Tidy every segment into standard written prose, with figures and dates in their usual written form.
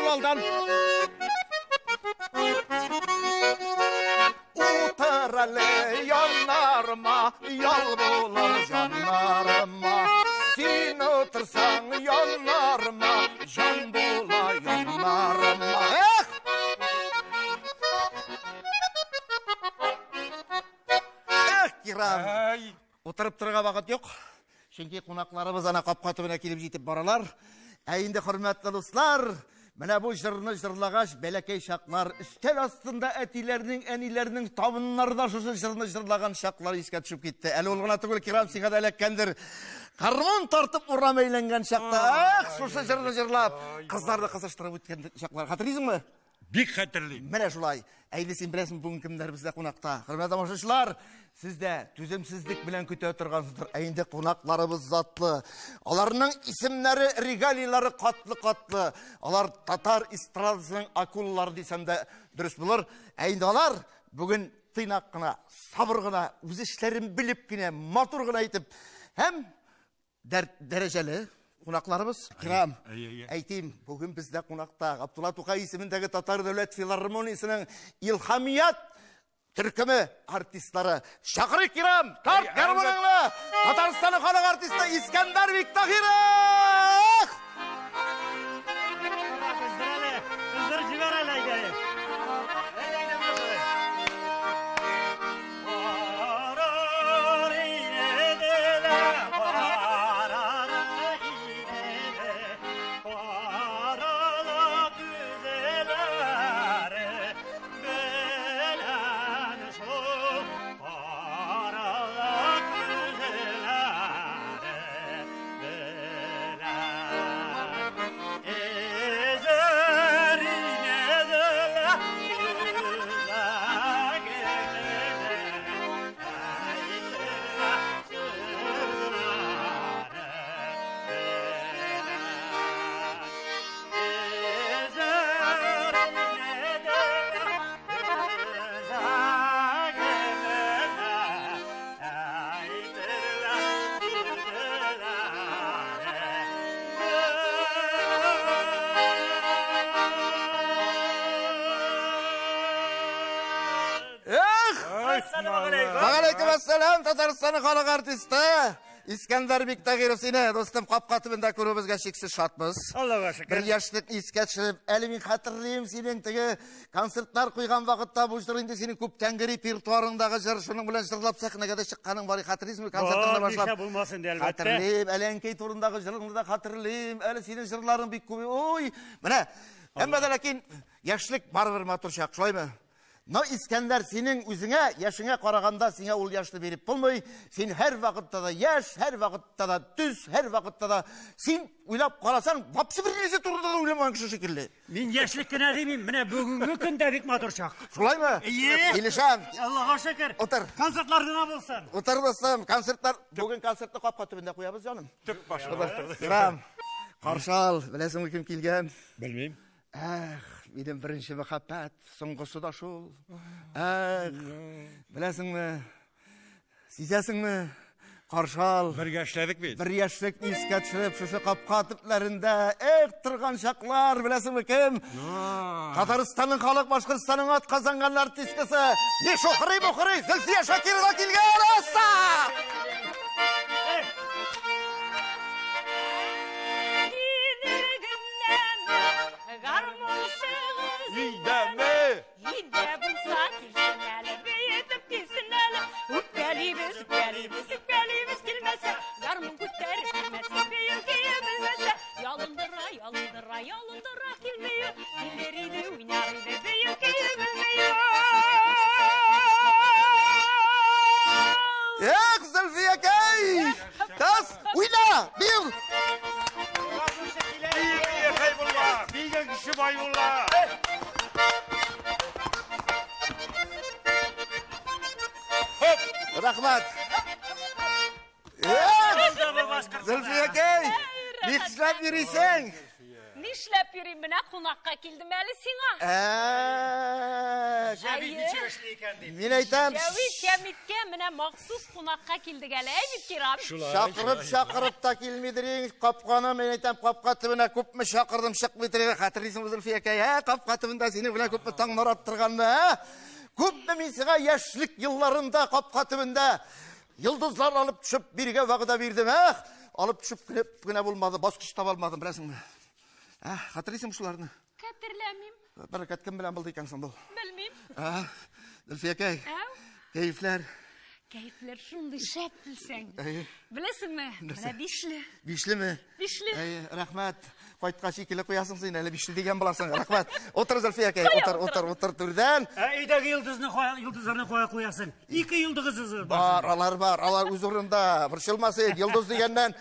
ул алдан. Утыр әле яннарыма, ял булыр җаннарыма. Син утырсаң яннарыма, җан була яннарыма. Эх! Эх, Кирам! Утырып торырга вакыт юк. Чөнки кунакларыбыз ана капка төбенә килеп җитеп баралар. Ә инде, хөрмәтле дуслар, менә бу җырны җырлагач, бәләкәй чаклар, өстәл астында әтиләрнең, әниләрнең табыннарда шушы җырны җырлаган чаклар искә төшеп китте. Әле ул гына түгел, Кирам, сиңа да эләккәндер. Гармун тартып урам әйләнгән чакта, ах, шушы җырны җырлап, кызларны кызыштырып үткән чаклар. Хәтерлисеңме? Бик хәтерлим. Менә шулай. Әйдә, син беләсең бүген кемнәр бездә кунакта. Хөрмәтле тамашачылар, сез дә түземсезлек белән көтә торгансыздыр. Ә инде кунакларыбыз затлы. Аларның исемнәре, регалияләре катлы-катлы. Алар татар эстрадасының акулалары дисәм дә дөрес булыр. Ә инде алар бүген тыйнак кына, сабыр гына, үз эшләрен белеп кенә, матур гына итеп һәм дәрәҗәле кунакларыбыз. Кирам, әйтим, бүген бездә кунакта Габдулла Тукай исемендәге Татар дәүләт филармониясенең Илһамият төркеме артистлары. Чакырыйк, Кирам, тарт гармуныңны! Татарстанның халык артисты Искәндәр Биктахиров! Вәгаләйкем әссәлам, Татарстанның халык артисты Искәндәр Биктагиров, сине, дустым, капка төбендә күрүебезгә чиксез шатбыз. Аллага шөкер. Бер яшьлек искә төшереп, әле мин хәтерлим синең теге концертлар куйган вакытта бу җыр инде синең күптәнге репертуарыңдагы җыр, шуның белән җырлап сәхнәгә дә чыкканың бар, хәтерлисеңме концертыңны башлап? Нишләп булмасын инде, әлбәттә. Хәтерлим, әле әнкәй турындагы җырыңны да хәтерлим, әле синең җырларың бик күп. Ой, менә, әмма дә ләкин яшьлек барыбер матур чак, шулаймы? Но, Искәндәр, синең үзеңә, яшеңә караганда сиңа ул яшьне биреп булмый. Син һәр вакытта да яшь, һәр вакытта да төз, һәр вакытта да син уйлап карасаң, вообще бер нәрсә турында да уйламаган кеше шикелле. Мин яшьлек кенә димим, менә бүгенге көн дә бик матур чак. Шулаймы? Әйе. Килешәм. Аллага шөкер. Утыр. Концертлар гына булсын. Утыр, дустым, концертлар. Бүген концертны капка төбендә куябыз, җаным. Төп башы. Кирам, каршы ал, беләсеңме кем килгән? Белмим. Эх, минем беренче мәхәббәт, соңгысы да шул. Эх, беләсеңме, сизәсеңме, каршы ал. Бергә эшләдек бит. Бер яшьлек искә төшереп, шушы капка төпләрендә, эх, торган чаклар, беләсеңме кем? Татарстанның халык, Башкортстанның атказанган артисткасы, не шухрый бухрый, Зөлфия Шакирова килгән, асса! Өйдәме? Өйдә булса килсен әле, биетеп килсен әле. Үпкәлибез, үпкәлибез, үпкәлибез килмәсә, гармун күтәреп килмәсә, бию кия белмәсә, ялындыра, ялындыра, ялындыра килмәю, килер иде, уйнар иде, бию кия белмәю. Эх, Зөлфиякәй! Кыз, уйна, бию! Дигән кеше бай була. Рәхмәт. Эх, Зөлфиякәй, нишләп йөрисең? Нишләп йөрим, менә кунакка килдем әле сиңа. Җәвит ничек эшли икән дип. Мин әйтәм. Җәвит кәмиткә менә махсус кунакка килдек әле, әй бит, Кирам. Чакырып, чакырып та килмидер инде капканы, мин әйтәм, капка төбенә күпме чакырдым, чыкмыйдыр. Хәтерлисеңме, Зөлфиякәй, ә? Капка төбендә синең белән күпме таңнар аттырганны, ә? Күпме мин сиңа яшьлек елларында капка төбендә йолдызлар алып төшеп биргә вәгъдә бирдем, ә? Алып төшеп кенә булмады, баскыч таба алмадым, беләсеңме? Ә, хәтерлисеңме шуларны? Хәтерләмим. Бәрәкәт кем белән булды икән соң бу? Белмим. Ә, Зөлфиякәй. Кәефләр. Кәефләр шундый шәп белсәң. Беләсеңме? Менә бишле. Бишлеме? Бишле. Әй, рәхмәт. Кайткач икеле куясың син, әле бишле дигән буласың. Рәхмәт. Утыр, Зөлфиякәй, утыр, утыр, утыр түрдән. Ә өйдәге йолдызны йолдызларны кая куясың? Ике йолдызы бар. Алар бар, алар үз урында. Борчылма син. Йолдыз дигәннән,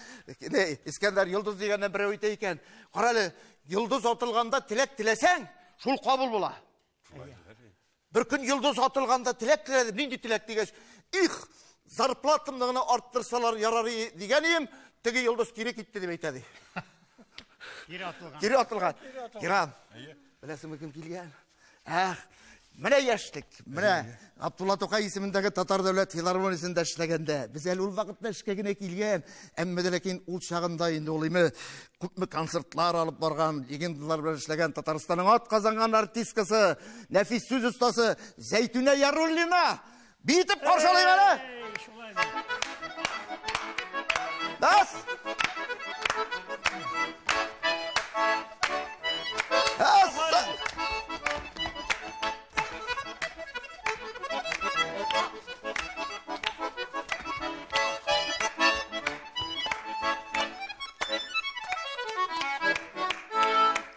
Искәндәр, йолдыз дигәннән берәү әйтә икән. Кара әле, йолдыз атылганда теләк теләсәң, шул кабул була. Бер көн йолдыз атылганда теләк теләдем. Нинди теләк дигәч, их, зарплатамны гына арттырсалар ярар дигән идем, теге йолдыз кире китте дип әйтә ди. Кире атылган. Кире атылган. Кирам. Беләсеңме кем килгән? Ах, менә яшьлек. Менә Абдулла Тукай исемендәге Татар дәүләт филармониясендә эшләгәндә, без әле ул вакытта эшкә генә килгән, әмма дә ләкин ул чагында инде ул име күпме концертлар алып барган, легендалар белән эшләгән Татарстанның атказанган артисткасы, нәфис сүз остасы Зәйтүнә Яруллина. Биетеп каршы алыйк әле. Бас!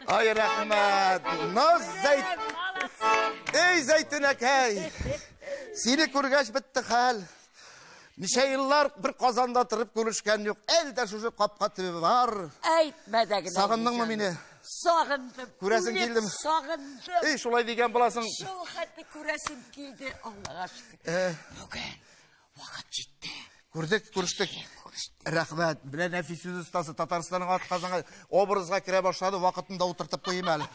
Ай, рәхмәт! Наз Зәйт... Эй, Зәйтүнәкәй! Сине күргәч бетте хәл. Ничә еллар бер Казанда торып күрешкән юк. Әле дә шушы капка төбе бар. Әйтмә дә генә. Сагындыңмы мине? Сагындым. Күрәсең килдем. Сагындым. Эй, шулай дигән буласың. Шул хәтле күрәсем килде, Аллага шөкер. Бүген вакыт җитте. Күрдек, күрештек. Рәхмәт. Менә нәфис сүз остасы Татарстанның атказанган образга керә башлады. Вакытында утыртып куйым әле.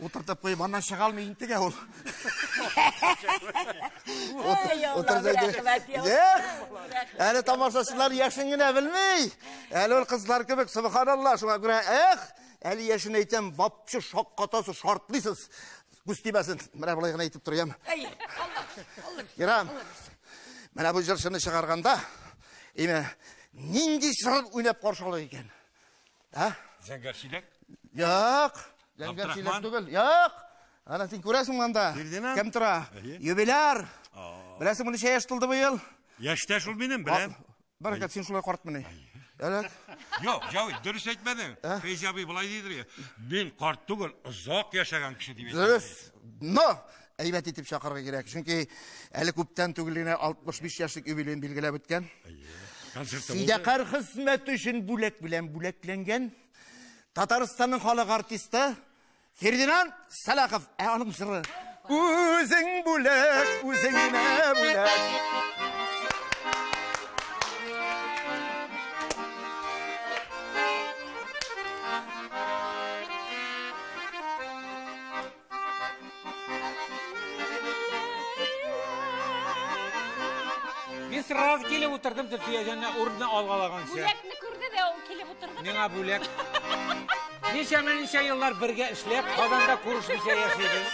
Утыртып куйым, аннан чыга алмый интегә ул. Әле тамашачылар яшен генә белми. Әле ул кызлар кебек, субханалла, шуңа күрә, эх, әле яшен әйтәм, вообще шаккатасыз, шартлыйсыз. Күз тимәсен. Менә болай гына әйтеп торыйм. Кирам, менә бу җырчыны чыгарганда, име, нинди җыр уйнап каршы алыр икән? Ә? Зәңгәр чиләк? Юк, зәңгәр чиләк түгел. Юк. Ана син күрәсең монда. Кем тора? Юбиляр. Беләсеңме ничә яшь тулды быел? Яшьтә шул минем, беләм. Бәрәкәт, син шулай картмыни? Әле? Юк, Җәвит, дөрес әйтмәдең. Фәйзи абый болай дидер. Мин карт түгел, озак яшәгән кеше дип әйтә. Дөрес. Но әйбәт итеп чакырырга кирәк. Чөнки әле күптән түгел генә 65 яшьлек юбилеен билгеләп үткән. Фидакар хезмәт өчен бүләк белән бүләкләнгән Татарстанның халык артисты Фердинанд Сәлахов. Ә аның җыры Үзең бүләк, үзең генә бүләк. Мин сразу килеп утырдым, Зөлфия җанына урынны алгалаганча. Бүләкне күрде дә ул килеп утырды. Миңа бүләк. Ничә-ничә еллар бергә эшләп, Казанда күрешмичә яшибез.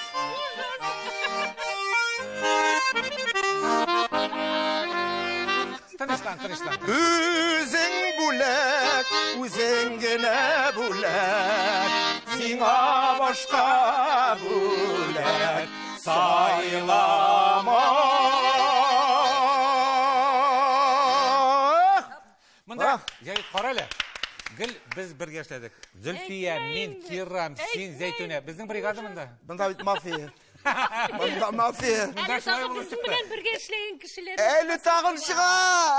Тынычлан, тынычлан. Үзең бүләк, үзең генә бүләк. Сиңа башка бүләк сайлама. Монда, Җәвит, кара әле. Гел без бергә эшләдек. Зөлфия, мин, Кирам, син, Зәйтүнә. Безнең бригада монда. Монда бит мафия. Монда мафия. Әле тагын безнең белән бергә эшләгән кешеләр. Әле тагын чыга.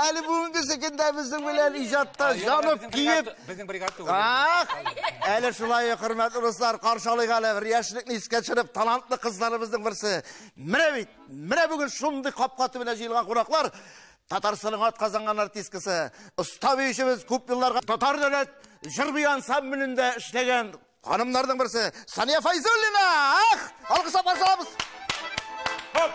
Әле бүгенге көндә безнең белән иҗатта җанып киеп. Безнең бригада түгел. Ах, әле шулай хөрмәтле дуслар, каршы алыйк әле бер яшьлекне искә төшереп, талантлы кызларыбызның берсе. Менә бит, менә бүген шундый капка төбенә җыелган кунаклар. Татарстанның атказанган артисткасы, оста биючебез күп елларга Татар дәүләт җыр бию ансамблендә эшләгән ханымнарның берсе Сания Файзуллина. Ах, алкышлап каршы алабыз. Хоп!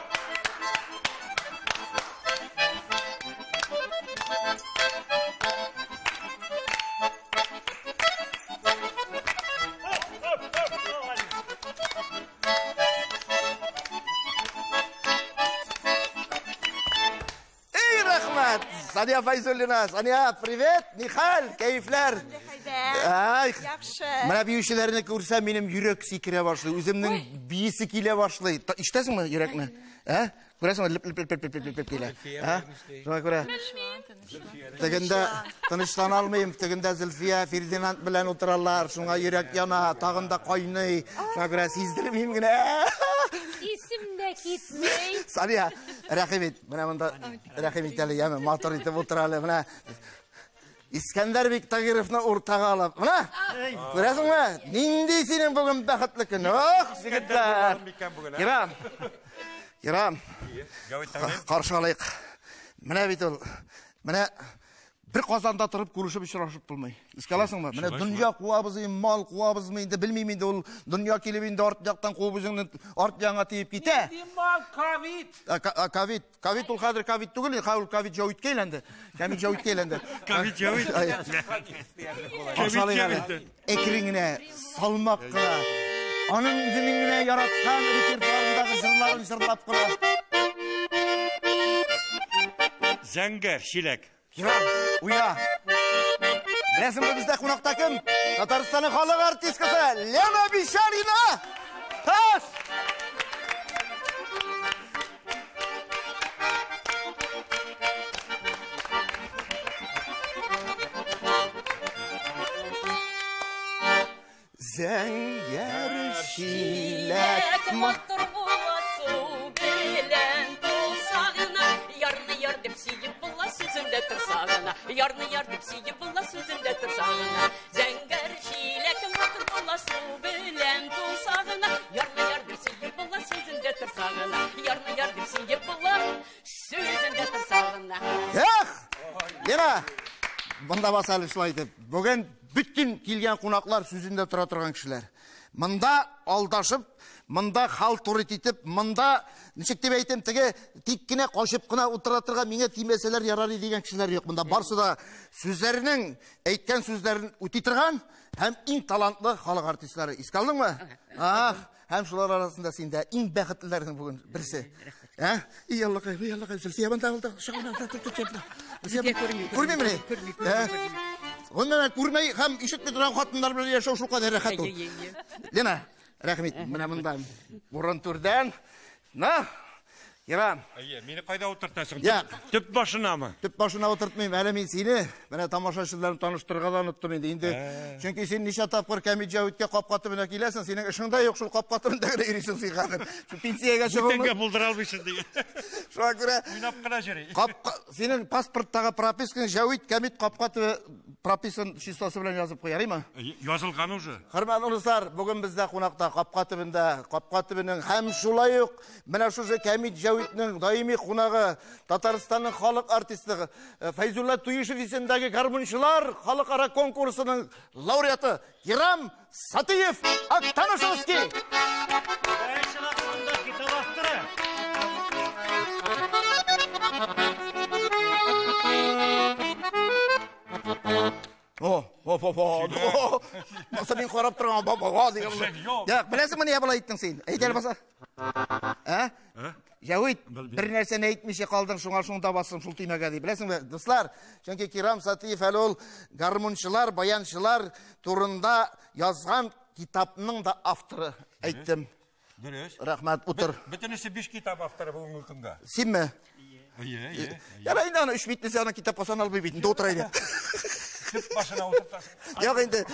Эй, рәхмәт! Сания Файзуллина, Сания, привет! Нихәл, кәефләр? Ай, Яхшы. Менә биючеләрне күрсәм, минем йөрәк сикерә башлый, үземнең биесе килә башлый. Ишетәсеңме йөрәкне? Ә? Күрәсеңме? Леп леп леп леп леп леп килә. Ә? Шуңа күрә. Тегендә тынычлана алмыйм, тегендә Зөлфия, Фердинанд белән утыралар, шуңа йөрәк яна, тагын да кайный. Шуңа күрә сиздермим генә. Исем дә китми. Сания, рәхим ит. Менә монда рәхим ит әле, яме, матур итеп утыр әле. Менә Искәндәр Биктагировны уртага алып. Менә, күрәсеңме? Нинди синең бүген бәхетле көн. Ох, егетләр. Кирам. Кирам. Каршы алыйк. Менә бит ул. Менә бер казанда торып күрешеп очрашып булмый. Искә аласыңмы? Менә дөнья куабыз, мал куабызмы инде белмим инде ул дөнья килеп инде арт яктан куып үзеңне арт ягыңа тиеп китә. Мал ковид. Ковид, ковид ул хәзер ковид түгел, ул ковид җәвиткә әйләнде. Кәмит җәвиткә әйләнде. Ковид җәвит. Каршы алыйк әле. Әкрен генә, салмак кына. Аның үзенең генә яраткан репертуарындагы җырларын җырлап кына. Зәңгәр чиләк. Кирам, уйна. Беләсеңме бездә кунакта кем? Татарстанның халык артисткасы Лена Бишарина. Тас! Зәңгәр чиләк Матур була су белән тулса гына, ярны яр дип сөеп була сүзендә торса гына, ярны яр дип сөеп була сүзендә торса гына. Зәңгәр чиләк матур була су белән тулса гына, ярны яр дип сөеп була сүзендә торса гына, ярны яр дип сөеп була сүзендә торса гына. Эх! Лена, монда бас әле шулай итеп. Бүген бөтен килгән кунаклар сүзендә тора торган кешеләр. Монда алдашып, монда халтурит итеп, монда ничек дип әйтәм, теге тик кенә качып кына утыра торган миңа тимәсәләр ярар дигән кешеләр юк. Монда барсы да сүзләренең, әйткән сүзләрен үти торган һәм иң талантлы халык артистлары. Искә алдыңмы? Ах, һәм шулар арасында син дә иң бәхетлеләрнең бүген берсе. Ә? И Аллакай, и Аллакай, Зөлфия монда булды. Зөлфия күрми, Күрмиме? күрми, күрми, Гомумән күрмәй һәм ишетми торган хатыннар белән яшәү шулкадәр рәхәт ул. Лена, рәхмәт. Менә монда урын түрдән. На, Кирам. Әйе, мине кайда утыртасың? Я. Төп башынамы? Төп башына утыртмыйм, әле мин сине. Менә тамашачыларны таныштырырга да оныттым инде. Инде чөнки син ничә тапкыр Кәмит Җәвиткә капка төбенә киләсең, синең эшең дә юк, шул капка төбендә генә йөрисең син хәзер. Шул пенсиягә чыгуны. Бүтәнгә булдыра алмыйсың дигән. Шуңа күрә Уйнап кына йөри. Капка, синең паспорттагы пропискаң Җәвит Кәмит капка төбе прописан числосы белән язып куй, ярыймы? Язылган уже. Хөрмәтле дуслар, бүген бездә кунакта капка төбендә, капка төбенең һәм шулай ук менә шушы Кәмит Җәвитнең даими кунагы, Татарстанның халык артисты Фәйзулла Туишев исемендәге гармунчылар халыкара конкурсының лауреаты Кирам Сатиев Актанышевский. Баянчылар турында китап авторы. О, о, о, о, о. Баса мин карап торган, ба, ба, ба дигән булды. Юк. Юк, беләсеңме нигә болай әйттең син? Әйт әле баса. Ә? Җәвит, бер нәрсәне әйтмичә калдың, шуңа шунда басым шул төймәгә дип. Беләсеңме, дуслар, чөнки Кирам Сатиев әле ул гармунчылар, баянчылар турында язган китапның да авторы. Әйттем. Дөрес. Рәхмәт, утыр. Бөтенесе 5 китап авторы бүгенге көнгә. Синме? Әйе, әйе. Ярай инде аны 3 битлесе аны китапка саналмый бит. Инде утыра инде. Төп башына утыртасың. Юк инде.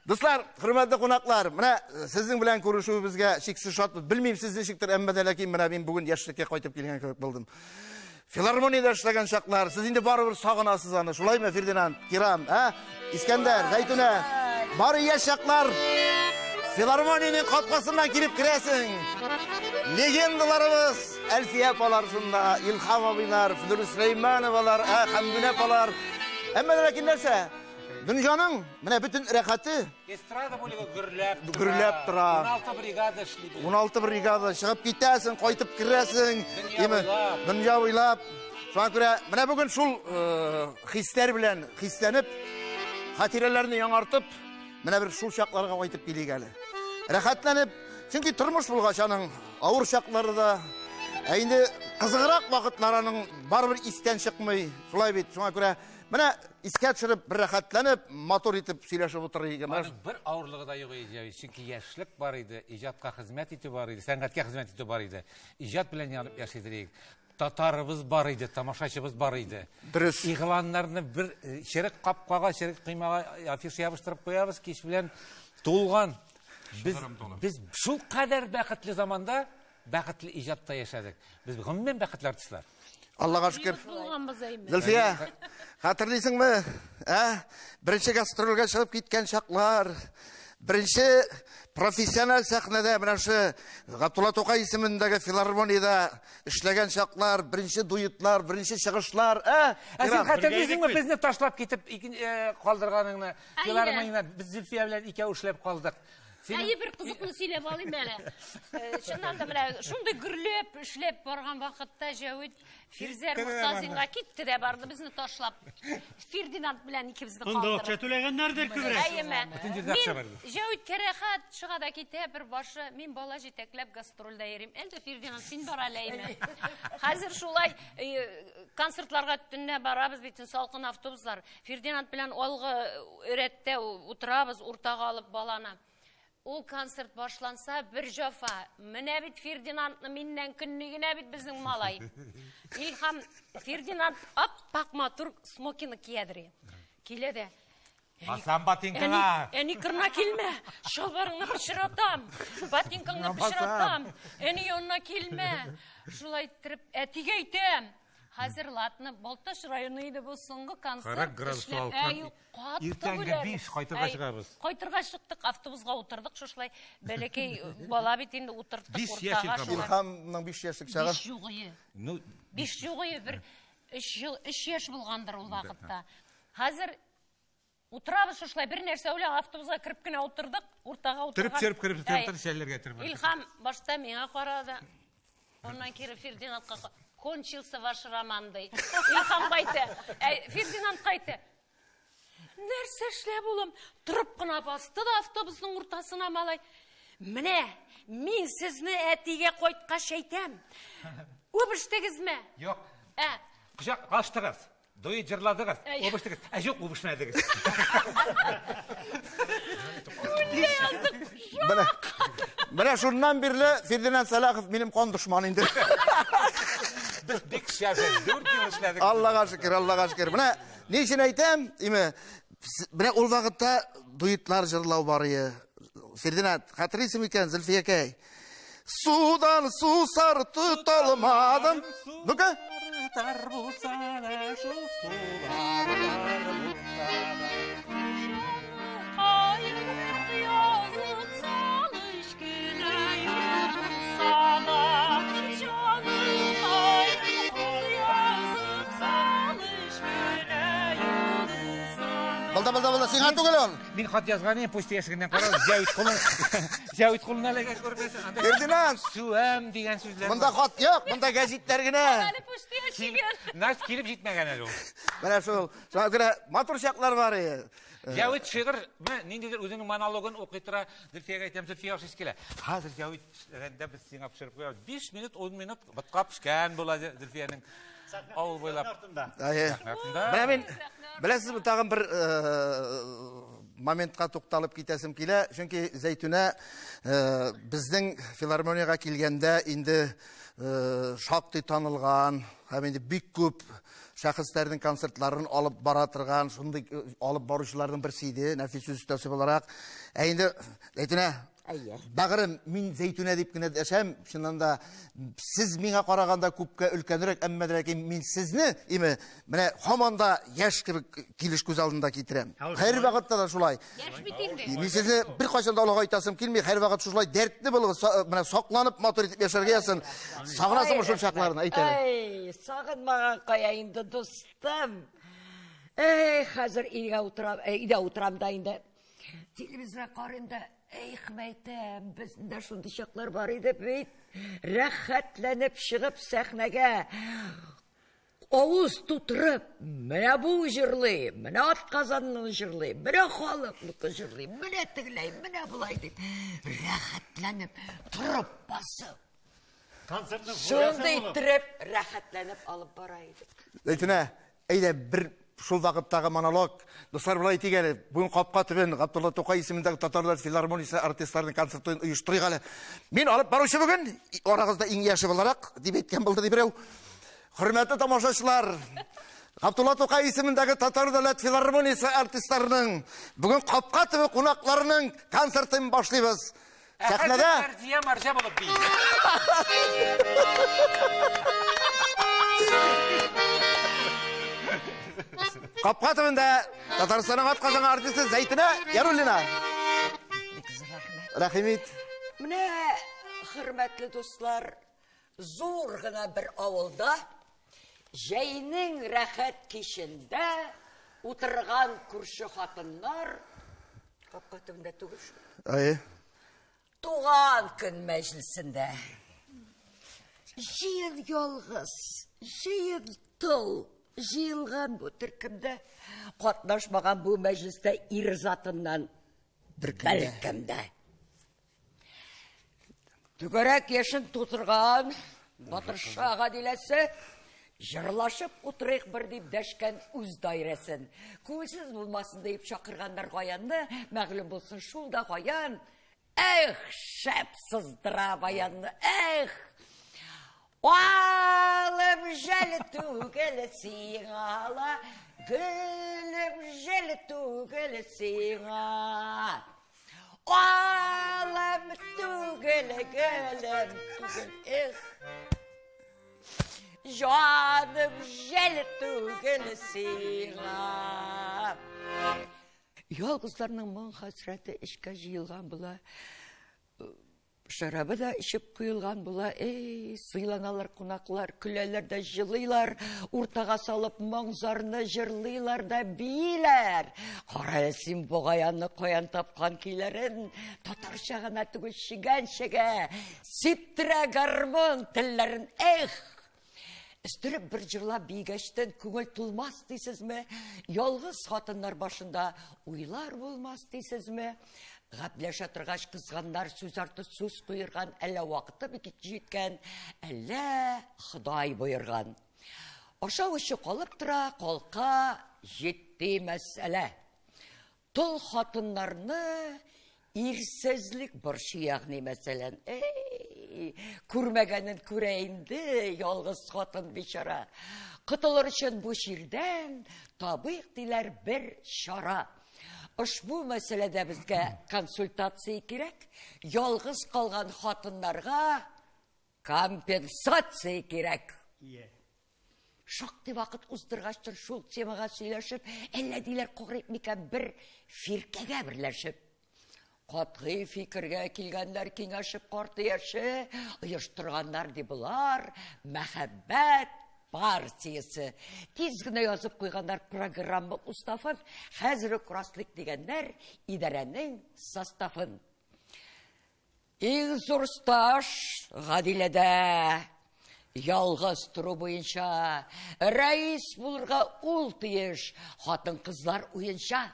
Дуслар, хөрмәтле кунаклар, менә сезнең белән күрешүебезгә чиксез шатбыз. Белмим сез ничектер, әмма дә ләкин менә мин бүген яшьлеккә кайтып килгән кебек булдым. Филармониядә эшләгән чаклар, сез инде барыбер сагынасыз аны, шулаймы, Фердинанд, Кирам, ә? Искәндәр, Зәйтүнә, бары яшь чаклар. Филармониянең капкасыннан килеп керәсең. Легендаларыбыз, Әлфия апалар шунда, Илһам абыйлар, Флүр Сөләймановалар, Хәмдүнә апалар. Әмма ләкин нәрсә? Дөньяның менә бөтен рәхәте Эстрада бүлеге гөрләп тора. Гөрләп тора. 16 бригада эшли. 16 бригада чыгып китәсең, кайтып керәсең. Дөнья буйлап. Дөнья буйлап. Шуңа күрә менә бүген шул хисләр белән хисләнеп, хатирәләрне яңартып, менә бер шул чакларга кайтып килик әле. Рәхәтләнеп, чөнки тормыш булгач аның авыр чаклары да, ә инде кызыграк вакытлар аның барыбер истән чыкмый. Шулай бит, шуңа күрә менә искә төшереп, бер рәхәтләнеп, матур итеп сөйләшеп утырыйк. Аның бер авырлыгы да юк иде, чөнки яшьлек бар иде, иҗатка хезмәт итү бар иде, сәнгатькә хезмәт итү бар иде. Иҗат белән янып яши идек. Татарыбыз бар иде, тамашачыбыз бар иде. Дөрес. Игъланнарны бер черек капкага, черек коймага афиша ябыштырып куябыз, кич белән тулган. Без шул кадәр бәхетле заманда, бәхетле иҗатта яшәдек. Без гомумән бәхетле артистлар. Аллага шөкер. Зөлфия, хәтерлисеңме? Ә? Беренче гастрольгә чыгып киткән чаклар, беренче профессиональ сәхнәдә менә шу Габдулла Тукай исемендәге филармониядә эшләгән чаклар, беренче дуэтлар, беренче чыгышлар, ә? Ә син хәтерлисеңме безне ташлап китеп калдырганыңны? Филармониядә без Зөлфия белән икәү эшләп калдык. Әйе, бер кызыкны сөйләп алыйм әле. Чыннан да менә шундый гөрләп эшләп барган вакытта Җәвит Фирзәр Мортазинга китте дә барды, безне ташлап. Фердинанд белән икебезне калдырып. Анда акча түләгәннәрдер күбрәк. Әйеме. Мин Җәвиткә рәхәт чыга да китә бер башы, мин бала җитәкләп гастрольдә йөрим. Әлдә Фердинанд, син бар әле, әйме. Хәзер шулай концертларга төнлә барабыз бит, салкын автобуслар. Фердинанд белән алгы рәттә утырабыз, уртага алып баланы. Ул концерт башланса, бер җафа. Менә бит Фердинандны миннән көнне генә бит безнең малай. Илһам Фердинанд ап-ак матур смокины киядер. Килә дә. Басам ботинкаңа. Әни кырына килмә. Чалбарыңны пычратам. Ботинкаңны пычратам. Әни янына килмә. Шулай иттереп әтигә әйтәм. Хәзер ладно, Балтач районы иде бу соңгы концерт. 40 градус салкын. Иртәнге 5 кайтырга чыгабыз. Кайтырга чыктык, автобусга утырдык, шушылай бәләкәй бала бит инде утырттык уртага. Илһамның 5 яшьлек чагы. 5 югые. 5 югые, бер 3 ел, 3 яшь булгандыр ул вакытта. Хәзер утырабыз шушылай, бер нәрсә уйлап автобусга кереп кенә утырдык, уртага утырган. Төреп кереп, төреп шәлләргә төреп. Илһам башта миңа карады. Аннан кире Фердинандка кончился ваш роман ди. Илһам кайтты. Фердинанд кайтты. Нәрсә эшләп улым? Торып кына басты да автобусның уртасына малай. Менә мин сезне әтигә кайткач әйтәм. Үбештегезме? Юк. Кочак ачтыгыз. Дуэт җырладыгыз, үбештегез. Ә юк, үбешмәдегез. Менә шуннан бирле Фердинанд Сәлахов минем кан дошман инде. Без бик шәп, 4 ел эшләдек. Аллага шөкер, Аллага шөкер. Менә ни өчен әйтәм, име, менә ул вакытта дуэтлар җырлау бар иде. Фердинанд, хәтерлисең микән, Зөлфиякәй? Судан сусар тоталмадым. Ну-ка. Тар булса да шул сулар бар булса да. Булды, булды, булды. Сиңа түгел ул. Мин хат язган идем, почта яшегеннән карагыз. Җәвит кулын, Җәвит кулын әлегә күрмәсен. Анда Фердинанд. Сүәм дигән сүзләр. Монда хат юк, монда гәзитләр генә. Әле почта яшеген. Нас килеп җитмәгән әле ул. Менә шул. Шуңа күрә матур чаклар бар иде. Җәвит шигырь, менә ниндидер үзенең монологын укый тора. Зөлфиягә әйтәм, Зөлфия ашыйсы килә. Хәзер Җәвит эшләгәндә без сиңа пешереп куябыз. 5 минут, 10 минут ботка пешкән була Зөлфиянең. Авыл буйлап. Менә мин, беләсезме, тагын бер моментка тукталып китәсем килә. Чөнки Зәйтүнә безнең филармониягә килгәндә инде шактый танылган һәм инде бик күп шәхесләрнең концертларын алып бара торган, шундый алып баручыларның берсе иде, нәфис сүз остасы буларак. Ә инде Зәйтүнә, бәгырем, мин Зәйтүнә дип кенә дәшәм, чыннан да сез миңа караганда күпкә өлкәнрәк, әмма ләкин мин сезне, име, менә һаман да яшь кебек килеш күз алдында китерәм. Һәр вакытта да шулай. Яшь бит инде. Мин сезне беркайчан да олыгайтасым килми, һәр вакыт шулай дәртле булып, менә сакланып матур итеп яшәргә язсын. Сагынасыңмы шул чакларны, әйт әле. Ай, сагынмаган кая инде, дустым. Эй, хәзер өйгә утырам, өйдә утырам да инде. Телевизорга карыйм да, эх, мәйтәм, безнең дә шундый чаклар бар иде бит. Рәхәтләнеп чыгып сәхнәгә авыз тутырып, менә бу җырлый, менә атказанны җырлый, менә халыкныкы җырлый, менә тегеләй, менә болай дип, рәхәтләнеп торып басып. Концертның Шундый иттереп, рәхәтләнеп алып бара идек. Зәйтүнә, әйдә бер шул вакыттагы монолог. Дуслар, болай итик әле. Бүген капка төбен Габдулла Тукай исемендәге татарлар филармониясе артистларының концертын оештырыйк әле. Мин алып баручы бүген, арагызда иң яше буларак, дип әйткән булды ди берәү. Хөрмәтле тамашачылар, Габдулла Тукай исемендәге Татар дәүләт филармониясе артистларының бүген капка төбе кунакларының концертын башлыйбыз. Сәхнәдә Мәрзия марҗа булып бии. Капка төбендә Татарстанның атказанган артисты Зәйтүнә Яруллина. Бик зур рәхмәт. Рәхим ит. Менә, хөрмәтле дуслар, зур гына бер авылда җәйнең рәхәт кичендә утырган күрше хатыннар капка төбендә түгел шул. Әйе. Туган көн мәҗлесендә. Җыен ялгыз, җыен тол, җыелган бу төркемдә катнашмаган бу мәҗлестә ир затыннан беркем дә. Түгәрәк яшен тутырган Батырша Гадиләсе җырлашып утырыйк бер дип дәшкән үз даирәсен. Күңелсез булмасын дип чакырганнар Гаянны, мәгълүм булсын шул да Гаян. Эх, шәп сыздыра баянны, эх! Алым жәл түгел сиңа ла, гөлем жәл түгел сиңа. Алым түгел, гөлем түгел, эх. Җаным жәл түгел сиңа. Ялгызларның моң хәсрәте эчкә җыелган була. Шәрабы да эчеп куелган була. Эй, сыйланалар кунаклар, көләләр дә җылыйлар, уртага салып моң-зарны җырлыйлар да бииләр. Кара әле син бу гаянны каян тапкан көйләрен, татарча гына түгел, чегәнчәгә сиптерә гармун телләрен. Эх! Өстереп бер җырлап биегәчтән күңел тулмас дисезме? Ялгыз хатыннар башында уйлар булмас дисезме? Гәпләшә торгач кызганнар сүз арты сүз куерган, әллә вакыты бик җиткән, әллә Ходай боерган. Ашау эчү калып тора, калка җитди мәсьәлә. Тол хатыннарны ирсезлек борчый, ягъни мәсәлән, эй, күрмәгәнен күрә инде ялгыз хатын бичара. Котылыр өчен бу чирдән табыйк диләр бер чара. Ошбу мәсьәләдә безгә консультация кирәк, ялгыз калган хатыннарга компенсация кирәк. Шактый вакыт уздыргачтыр шул темага сөйләшеп, әллә диләр карыйк микән бер фиркәгә берләшеп. Катгый фикергә килгәннәр киңәшеп карты яше, оештырганнар ди болар мәхәббәт партиясе. Тиз генә язып куйганнар программа уставын, хәзер үк раслык дигәннәр идарәнең составын. Иң зур стаж Гадиләдә. Ялгыз тору буенча рәис булырга ул тиеш, хатын-кызлар уенча.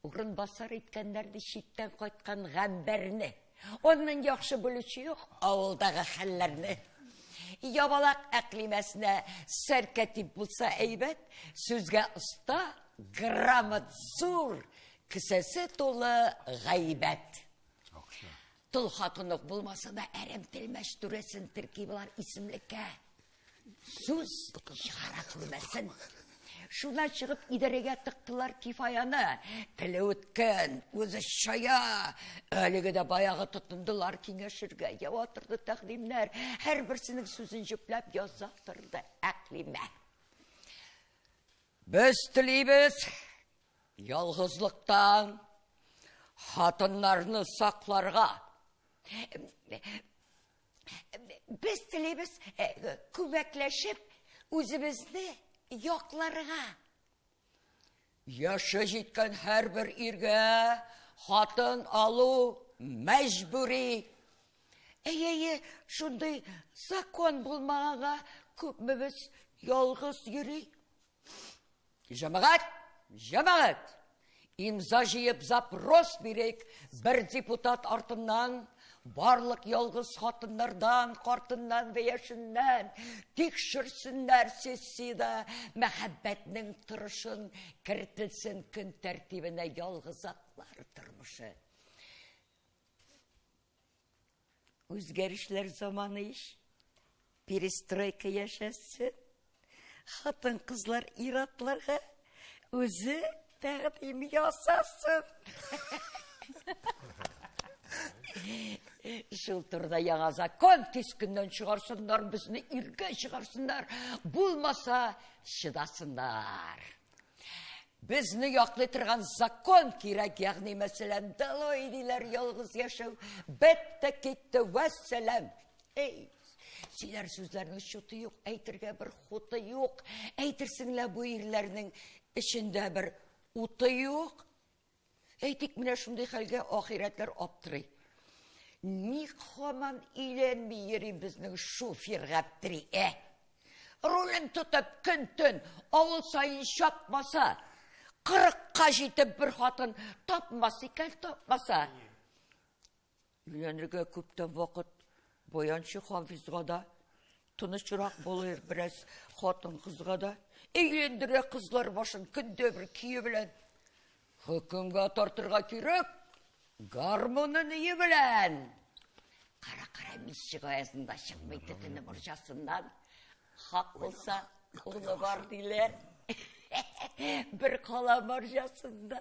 Урынбасар иткәннәр ди читтән кайткан Гамбәрне. Аннан яхшы белүче юк авылдагы хәлләрне. Ябалак әклимәсенә сәркәтип булса әйбәт, сүзгә оста, грамот зур, кесәсе тулы гайбәт. Тол хатынлык булмаса да әрәм телмәш түрәсен терки болар исемлеккә. Сүз чыгара күрмәсен. Шуннан чыгып идарәгә тыктылар Кифаяны. Теле үткен, үзе чая. Әлеге дә баягы тотындылар киңәшергә, ява торды тәкъдимнәр. Һәрберсенең сүзен җөпләп яза торды Әклимә. Без телибез ялгызлыктан хатыннарны сакларга. Без телибез күмәкләшеп үзебезне якларга. Яше җиткән һәрбер иргә хатын алу мәҗбүри. Әй-әй, шундый закон булмаганга күпмебез ялгыз йөри. Җәмәгать, җәмәгать! Имза җыеп запрос бирик бер депутат артыннан, барлык ялгыз хатыннардан, картыннан вә яшеннән тикшерсеннәр сессиядә мәхәббәтнең торышын, кертелсен көн тәртибенә ялгызаклар тормышы. Үзгәрешләр заманы ич. Перестройка яшәсен. Хатын-кызлар ир-атларга үзе тәкъдим ясасын. Шул турыда яңа закон тиз көннән чыгарсыннар, безне иргә чыгарсыннар, булмаса чыдасыннар. Безне яклый торган закон кирәк, ягъни мәсәлән, долой диләр ялгыз яшәү, бетте китте, вәссәлам. Эй, сөйләр сүзләрнең чуты юк, әйтергә бер хуты юк. Әйтерсең лә бу ирләрнең эчендә бер уты юк. Әйтик, менә шундый хәлгә ахирәтләр аптырый. Ник һаман өйләнми йөри безнең шофер Гаптери, ә? Рулен тотып көн-төн авыл саен чапмаса, 40-ка җитеп бер хатын тапмас икән, тапмаса. Өйләнергә күптән вакыт, баянчы Хафизга да тынычрак булыр бераз хатын-кызга да. Әйләндерә кызлар башын көндә бер көе белән. Хөкемгә тартырга кирәк, гармоны ние белән. Кара-кара мич чыгаязында чыкмый төтене морҗасыннан. Хак булса, улы бар диләр. Бер кала морҗасында.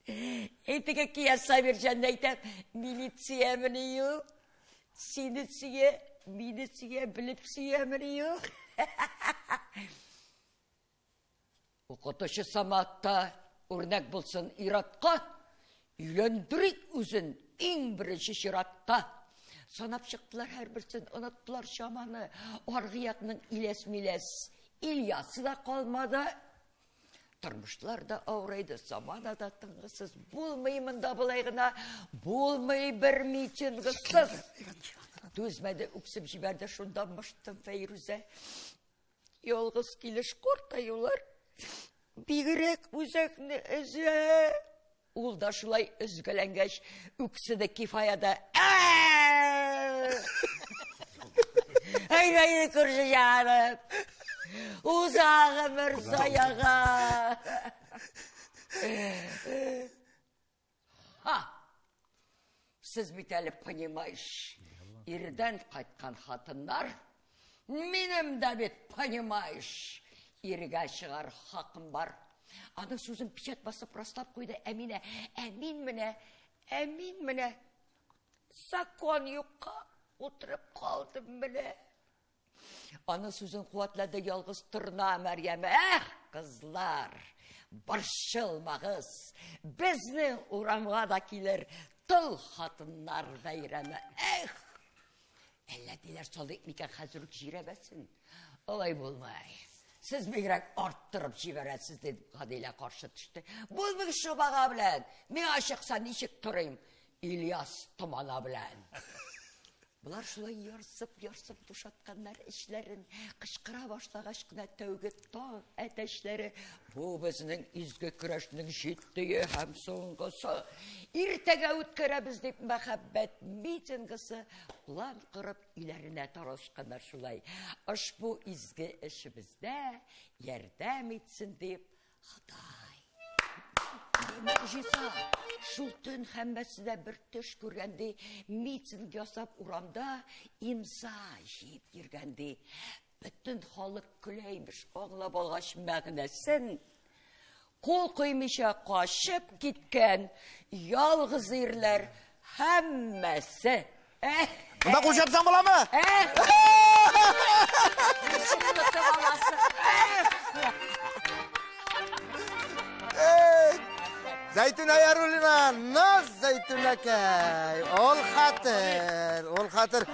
Әйтеге кия Сабирҗанны әйтәм, милициямени ул? Сине сөя, мине сөя, белеп сөямени ул? Укытучы Самат та үрнәк булсын ир-атка, өйләндерик үзен иң беренче чиратта. Санап чыктылар һәрберсен, оныттылар чаманы. Аргы якның иләс-миләс Ильясы да калмады. Тормышлар да авырайды, замана да тынгысыз. Булмый монда болай гына, булмый бер митингсыз. Түзмәде, үксеп җибәрде шунда мыштым Фәйрүзә. Ялгыз килеш картаюлар бигрәк үзәкне өзә. Ул да шулай өзгәләнгәч, үкседе Кифая да. Әй, күрше җаным. Уза гомер заяга. Ха! Сез бит әле, понимаешь, ирдән кайткан хатыннар. Минем дә бит, понимаешь, иргә чыгар хакым бар. Аның сүзен печать басып раслап куйды Әминә. Ә мин менә, ә мин менә закон юкка утырып калдым менә. Аның сүзен куәтләде ялгыз торна Мәрьям. Эх, кызлар, борчылмагыз. Безнең урамга да килер тол хатыннар бәйрәме. Эх, әллә диләр салыйк микән хәзер үк жирәбәсен. Алай булмай. Сез бигрәк арттырып җибәрәсез, дип Гадилә каршы төште. Булмый шобага белән. Миңа чыкса ничек торыйм? Ильяс томана белән. Болар шулай ярсып-ярсып бушатканнар эчләрен, кычкыра башлагач кына тәүге таң әтәчләре, бу безнең изге көрәшнең җитдие һәм соңгысы. Иртәгә үткәрәбез дип мәхәббәт митингысы план корып өйләренә таралышканнар шулай. Ошбу изге эшебездә ярдәм итсен дип Ходай. Могҗиза. Шул төн һәммәсе дә бер төш күргән ди, митинг ясап урамда имза җыеп йөргән ди. Бөтен халык көлә имеш, аңлап алгач мәгънәсен. Кул куймыйча качып киткән ялгыз ирләр һәммәсе. Монда кул чапсаң буламы? Зәйтүнә Яруллина, наз Зәйтүнәкәй. Ул хәтер, ул хәтер.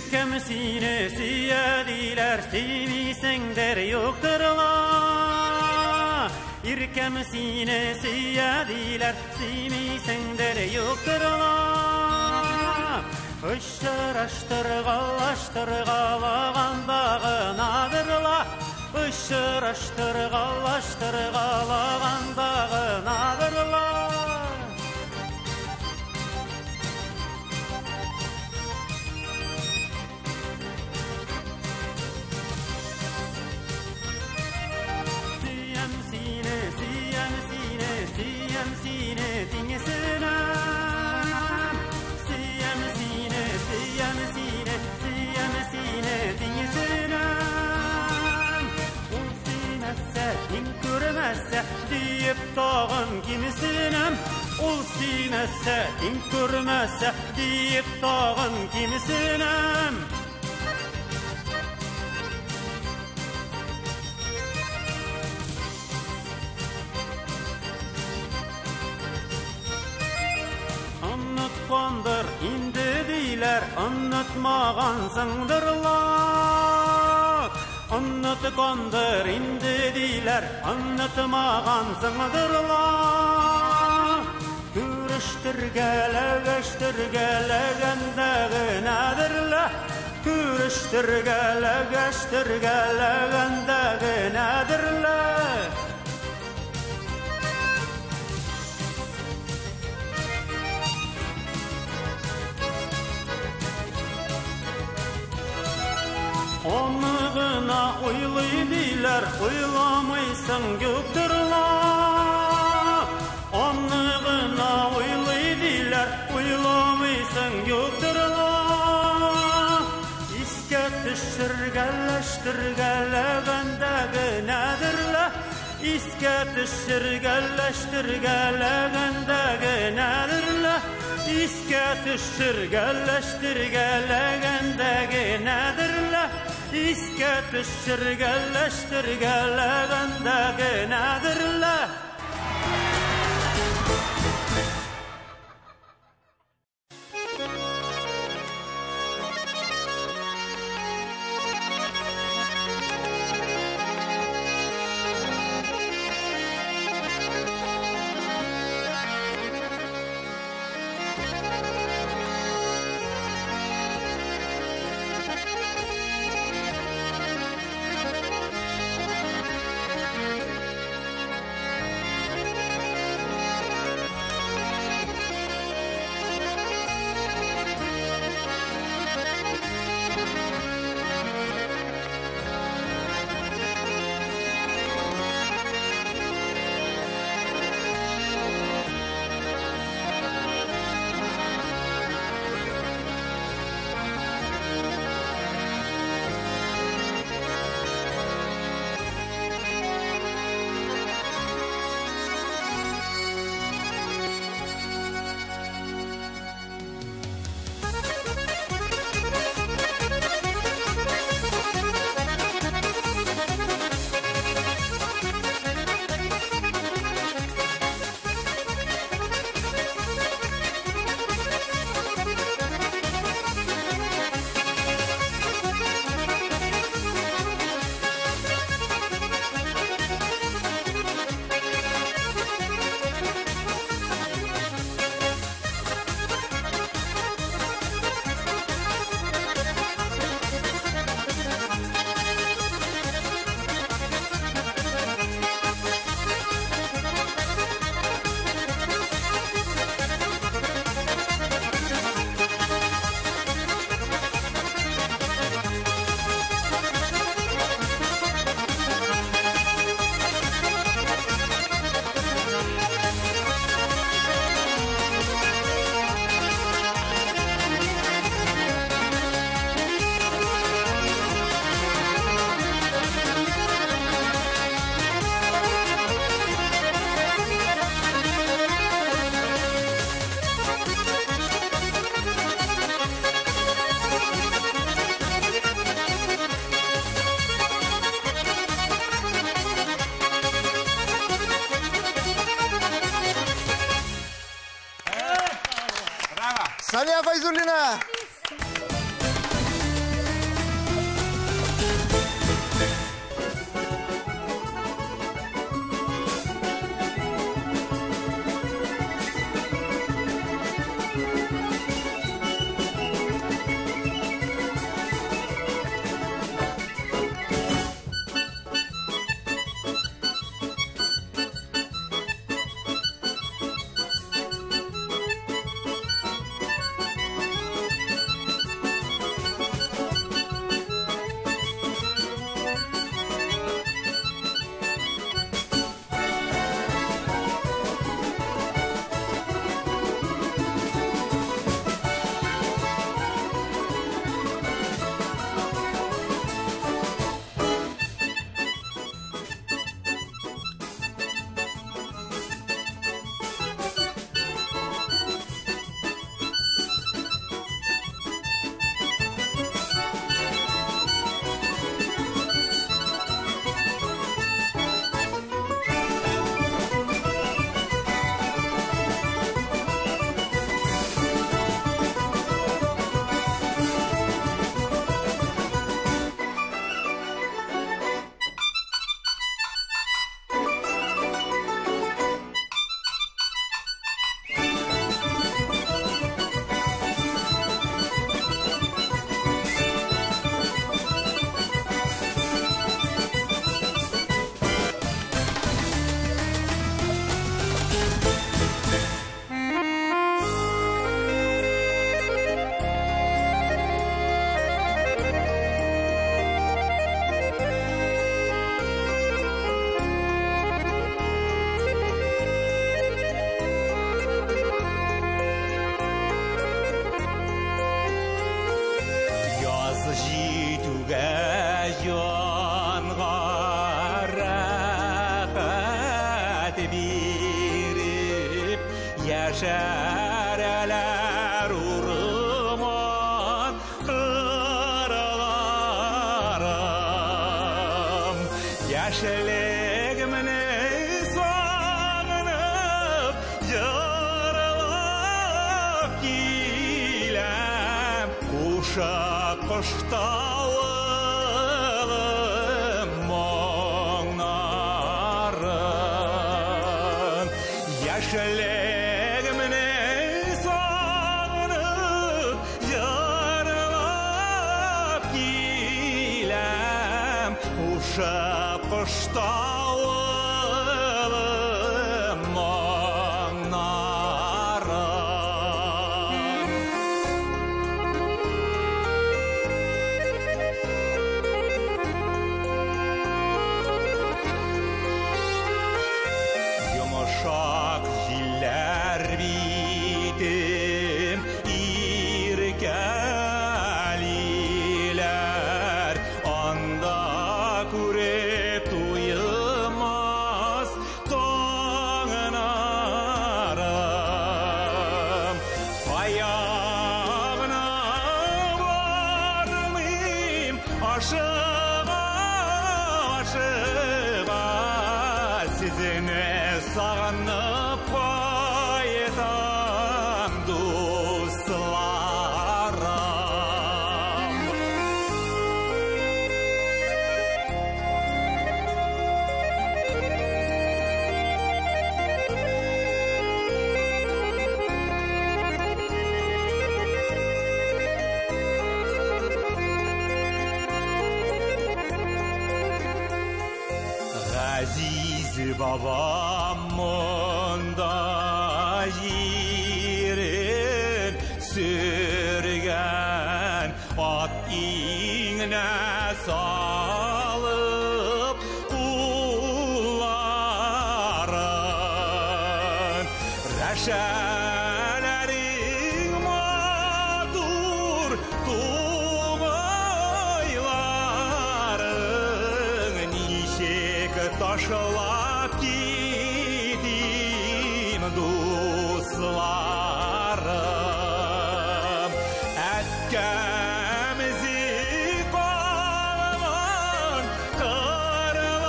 Иркәм сине сөя диләр, сөймисеңдер юктыр ла. Иркәм сине сөя диләр, сөймисеңдер юктыр ла. Очраштыргалаштыргалаганда гынадыр ла. Очраштыргалаштыргалаганда гынадыр ла. Сөям сине, сөям сине, сөям сине тиңесенәм. Сөям сине, сөям сине, сөям сине тиңесенәм. Ул сөймәсә, мин күрмәсә, диеп тагын кимсенәм. Ул сөймәсә, мин күрмәсә, диеп тагын кимсенәм. Оныткандыр инде диләр, онытмагансыңдыр ла. Оныткандыр инде диләр, онытмагансыңдыр ла. Күрештергәләгәштергәләгәндә генәдер лә. Күрештергәләгәштергәләгәндә генәдер лә. Оны гына уйлый диләр, уйламыйсың юктыр ла. Оны гына уйлый диләр, уйламыйсың юктыр ла. Искә төшергәләштергәләгәндә генәдер лә. Искә төшергәләштергәләгәндә генәдер лә. Искә төшергәләштергәләгәндә генәдер лә. Искә төшергәләштергәләгәндә генәдер лә. Яшәрәләр урман кырларым. Яшьлегемне сагынып, җырлап киләм. Кушак коштавылым моңнарын. Яшьлегемне сагынып, җырлап киләм. Кушак коштавылым моңнарын. Йомшак җилләр битем иркәлиләр. Анда күреп туймас таңнарым. Аягына бармыйм, ашыга, ашыга. Сезне сагынып кайтам, дусларым. Газиз бабам монда җирен сөргән, ат иңенә салып кулларын. Рәшәләрең матур тугайларың, ничек ташлап китим, дусларым. Әткәмзе калган кырларымны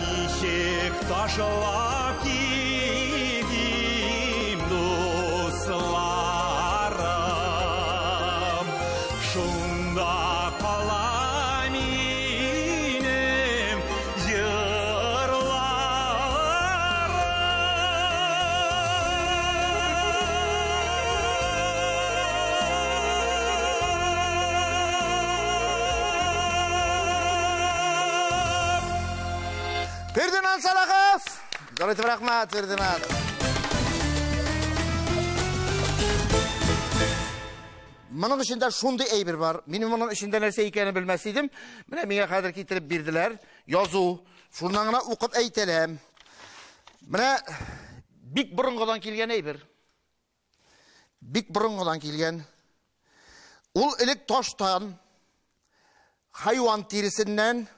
ничек ташлап китим, дусларым. Шунда кала минем җырларым. Фердинанд Салахов! Зур итеп рәхмәт, Фердинанд. Моның эчендә шундый әйбер бар. Мин моның эчендә нәрсә икәнен белмәс идем. Менә миңа хәзер китереп бирделәр. Язу. Шуннан гына укып әйтәләм. Менә бик борынгыдан килгән әйбер. Бик борынгыдан килгән. Ул элек таштан, хайван тиресеннән,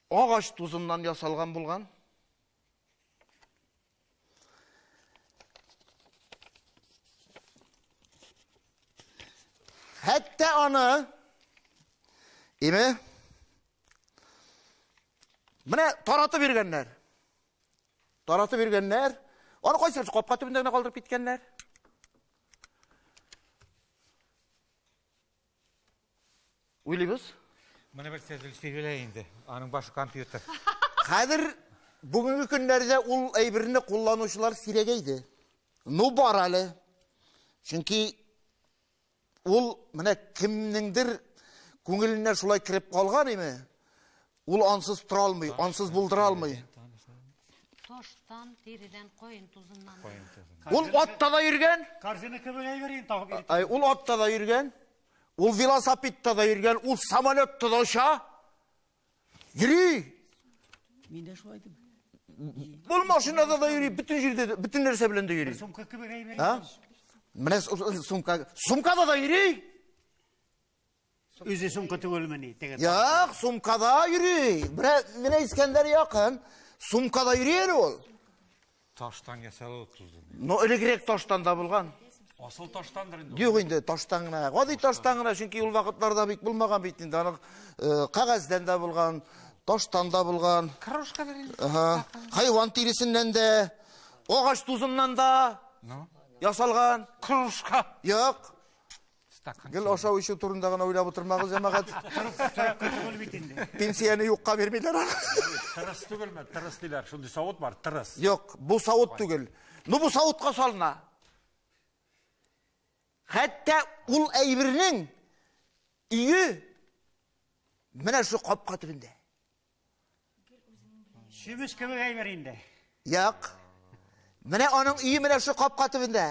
агач тузыннан ясалган булган. Хәтта аны име? Менә таратып йөргәннәр. Таратып йөргәннәр. Аны кайсы капка төбендә генә калдырып киткәннәр. Уйлыйбыз. Моны бер Зөлфи белә инде. Аның башы компьютер. Хәзер бүгенге көннәрдә ул әйберне кулланучылар сирәгәйде. Ну бар әле. Чөнки ул менә кемнеңдер күңеленә шулай кереп калган име? Ул ансыз тора алмый, ансыз булдыра алмый. Таштан, тиредән, каен тузыннан. Ул атта да йөргән. Корзина кебек әйбер инде табып йөртә. Ай, ул атта да йөргән. Ул велосипедта да йөргән, ул самолетта да оча. Йөри. Мин дә шулай идем. Ул машинада да йөри, бөтен җирдә, дә, бөтен нәрсә белән дә йөри. Сумка кебек әйбер. А? Менә сумка, сумкада да йөри. Үзе сумка түгелмени? Теге. Юк, сумкада йөри. Менә Искәндәр якын. Сумкада йөри әле ул. Таштан ясалу тузды. Но элегрәк таштан да булган. Асыл таштандыр инде. Юк инде, таштан гына. Гади таштан гына, чөнки ул вакытларда бик булмаган бит инде. Аның кәгазьдән дә булган, таштан да булган. Кружкадыр инде. Ага. Хайван тиресеннән дә, агач тузыннан да ясалган. Кружка. Юк. Стакан. Гел ашау эчү турында гына уйлап утырмагыз, җәмәгать. Трубка түгел бит инде. Пенсияне юкка бирмиләр. Тырыс түгелме? Тырыс диләр. Шундый савыт бар, тырыс. Юк, бу савыт түгел. Ну бу савытка салына. Хәтта ул әйбернең өе менә шу капка төбендә. Чүмеч кебек әйбер инде. Юк. Менә аның өе менә шу капка төбендә.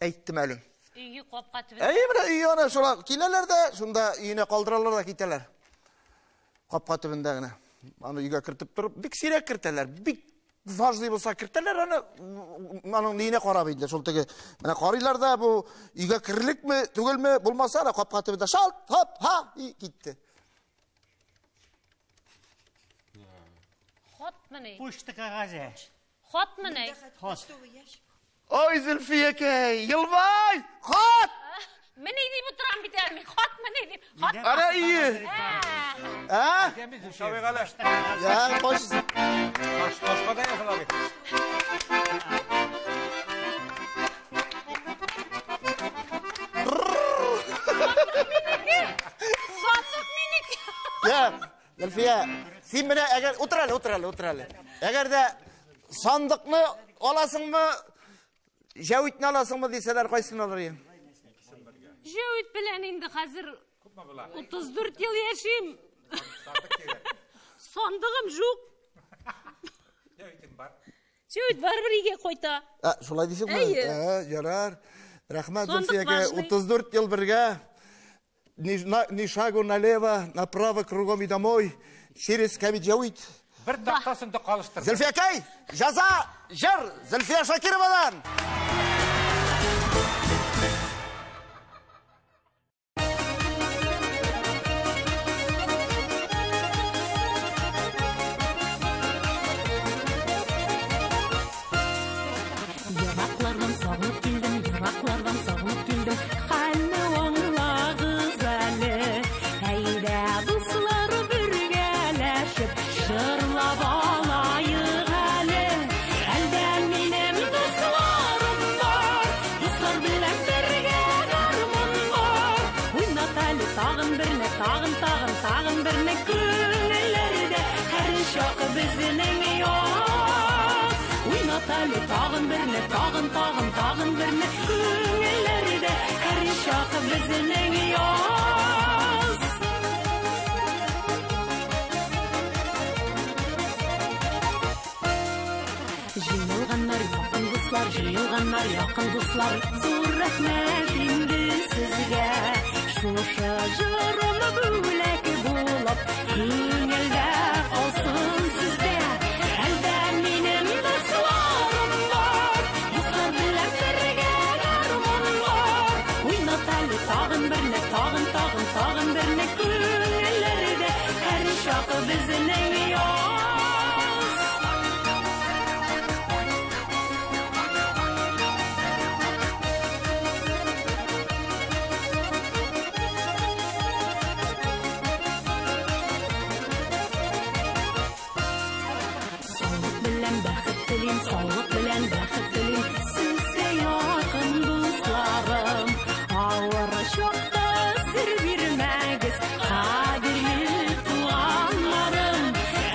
Әйттем әле. Өе капка төбендә. Әйе, менә өе ана шула киләләр дә, шунда өенә калдыралар да китәләр. Капка төбендә генә. Аны өйгә кертеп торып, бик сирәк кертәләр. Бик важный булса кертәләр аны, аның ниенә карап инде, шул теге. Менә карыйлар да, бу өйгә керерлекме, түгелме, булмаса да капка төбендә шалт, хоп, ха, и китте. Хатмыни? Почта кәгазе. Хатмыни? Хат. Ой, Зөлфиякәй, елмай! Хат! Менә дип утырам бит әле мин. Хатмыни дип. Хат. Ара өе. Ә? Шабигале. Я, кош. Таш, ташка да ясала бит. Сандык минеке. Я, Зөлфия, син менә әгәр утыр әле, утыр әле, утыр әле. Әгәр дә сандыкны аласыңмы, Җәвитне аласыңмы дисәләр, кайсын алыр идең? Җәвит белән инде хәзер 34 ел яшим. Сандыгым юк. Җәвитең бар. Җәвит барыбер өйгә кайта. Ә, шулай дисеңме? Әйе. Ә, ярар. Рәхмәт, Сандык Зөлфиягә. важный. 34 ел бергә. Ни шагу налево, направо, кругом и домой. Через Кабиджавит. Бер тактасын да калыштырды. Зөлфиякәй, яза, җыр Зөлфия Шакировадан. Ераклардан сагынып килдем, ераклардан сагынып килдем. Хәлне аңлагыз әле. Әйдә, дуслар, бергәләшеп җырлап алайык әле. Әлдә минем дусларым бар, дуслар белән бергә гармун бар. Уйнат әле тагын берне, тагын, тагын, тагын берне. Күңелләрдә һәр чак безнең яз. Уйнат әле тагын берне, тагын, тагын, тагын берне. Күңелләрдә һәр чак безнең яз. Җыелганнар якын дуслар, җыелганнар якын дуслар. Зур рәхмәт инде сезгә. Шушы җырым бүләк булып күңелдә калсын сездә. Әлдә минем дусларым бар, дуслар белән бергә гармун бар. Уйнат әле тагын берне, тагын, тагын, тагын берне. Күңелләрдә һәр чак безнең яз. Саулык белән бәхет телим, саулык белән бәхет телим. Сезгә якын дусларым, авыр чакта сер бирмәгез, кадерле туганнарым.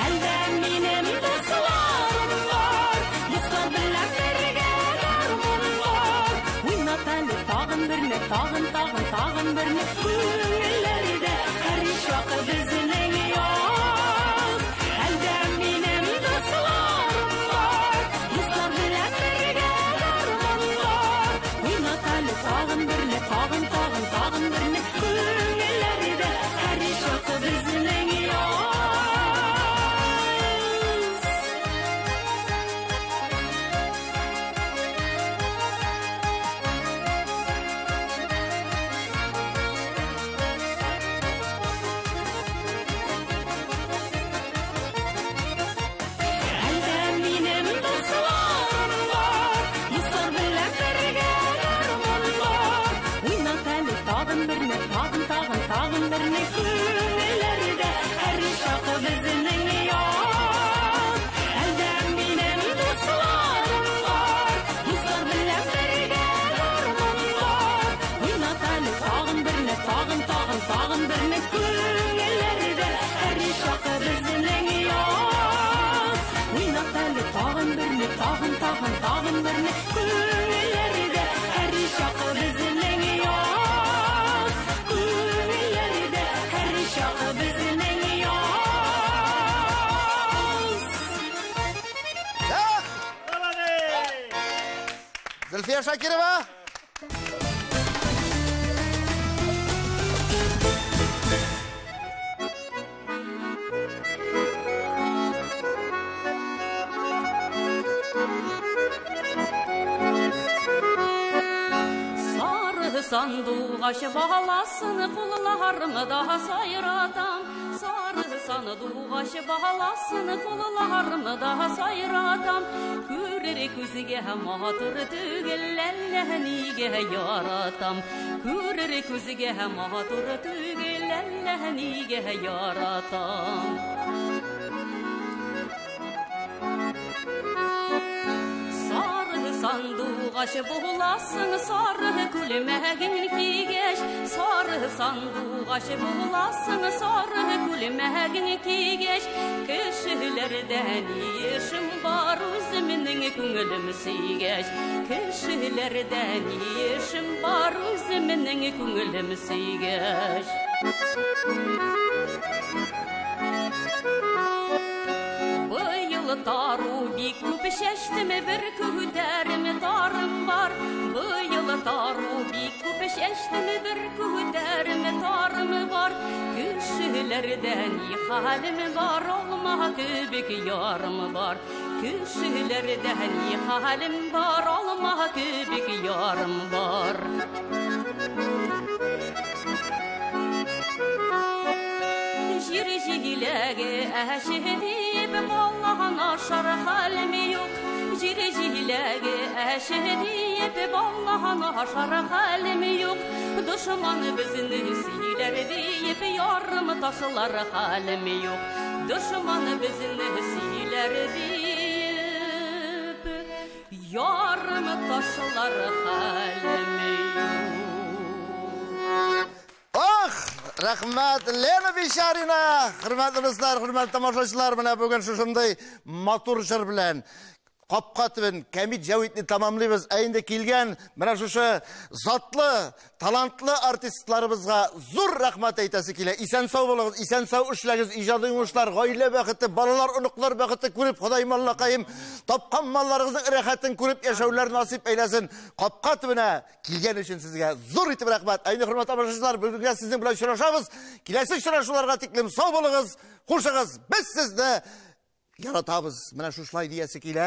Әлдә минем дусларым бар, дуслар белән бергә гармун бар. Уйнат әле тагын берне, тагын, тагын, тагын берне. Күңелләрдә һәр чак безнең яз. Әлдә минем дусларым бар, дуслар белән бергә гармун бар. Уйнат әле тагын берне, тагын, тагын, тагын берне. Күңелләрдә һәр чак безнең яз. берне, тагын, тагын, тагын берне. Күңелләрдә һәр чак безнең яз. Әлдә минем дусларым бар, дуслар белән бергә гармун бар. Уйнат әле тагын берне, тагын, тагын, тагын берне. Күңелләрдә һәр чак безнең яз. Уйнат әле тагын берне, тагын, тагын, тагын берне. Күңелләрдә һәр чак безнең яз. Күңелләрдә һәр чак безнең яз. Зөлфия Шакирова. Сары сандуғаш баласын кулларымда сайратам. Сары сандуғаш баласын кулларымда сайратам. Күрер күзгә матур түгел, әллә нигә яратам. Күрер күзгә матур түгел, әллә нигә яратам. Сары сандуғаш буласың, сары күлмәгең кигәч. Сары сандуғаш буласың, сары күлмәгең кигәч. Кешеләрдә ни эшем бар, үземнең күңелем сөйгәч. Кешеләрдә ни эшем бар, үземнең күңелем сөйгәч. Быел тару бик күп чәчтем, бер күтәрем тарым бар. Быел тару бик күп чәчтем, бер күтәрем тарым бар. Кешеләрдә ни хәлем бар, алма кебек ярым бар. Кешеләрдә ни хәлем бар, алма кебек ярым бар. Җир җиләге әче дип, баллан ашар хәлем юк. Җир җиләге әче дип, баллан ашар хәлем юк. Дошман безне сөйләр диеп, ярым ташлар хәлем юк. Дошман безне сөйләр диеп, ярым ташлар хәлем юк. Ах, рәхмәт, Лена Бичарина! Хөрмәтле дуслар, хөрмәтле тамашачылар, менә бүген шушындай матур җыр белән капка төбен кәмит җәвитне тамамлыйбыз. Ә инде килгән менә шушы затлы, талантлы артистларыбызга зур рәхмәт әйтәсе килә. Исән-сау булыгыз, исән-сау эшләгез, иҗади уңышлар, гаилә бәхете, балалар, оныклар бәхете күреп, Ходай Аллакаем тапкан малларыгызның рәхәтен күреп яшәүләр насыйп әйләсен. Капка төбенә килгән өчен сезгә зур итеп рәхмәт. Ә инде хөрмәтле тамашачылар, бүгенгә сезнең белән очрашабыз. Киләсе очрашуларга тиклем сау булыгыз, хушыгыз. Без сезне яратабыз. Менә шушылай диясе килә.